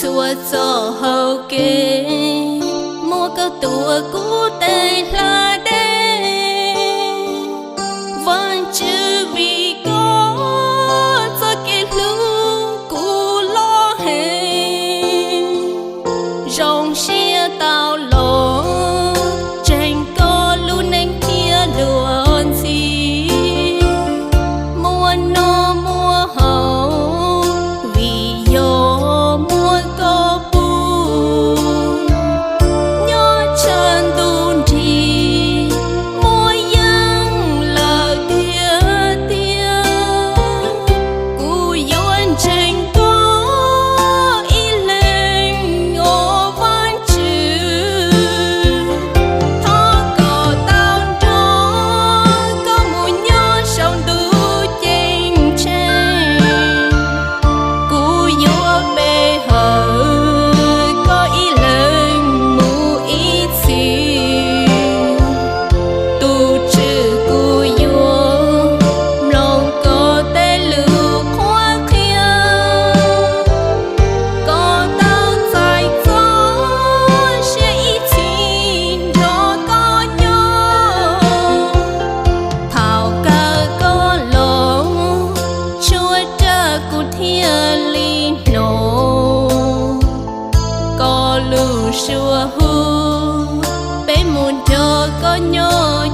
Txhua txoj hau kev muab koj tuav kuv tej hla dej. Vaajtswv, vim koj txoj kev hlub kuv loj heev, zoo siab tau los ntseeg koj lub neej thiab luag ntxhi. Muaj noj muaj haus vim yog muab koj pub, nyob tshav ntuj nrig muaj yeej lawm tiag tiag. Kuv yuav ntseeg koj ib leeg os Vaajtswv, thov kom tau nrog koj mus nyob saum ntuj ceeb tsheej. Kuv yuav pe hawm koj ib leeg mus ib txhis. Tus Tswv, kuv yuav mloog koj tej lus qhuab qhia, kom tau txais txoj sia ib txhis nrog koj nyob. Thaum kawg koj los tshuab rawg kuv thiaj li hnov koj lub suab hu, peb mus nrog koj nyob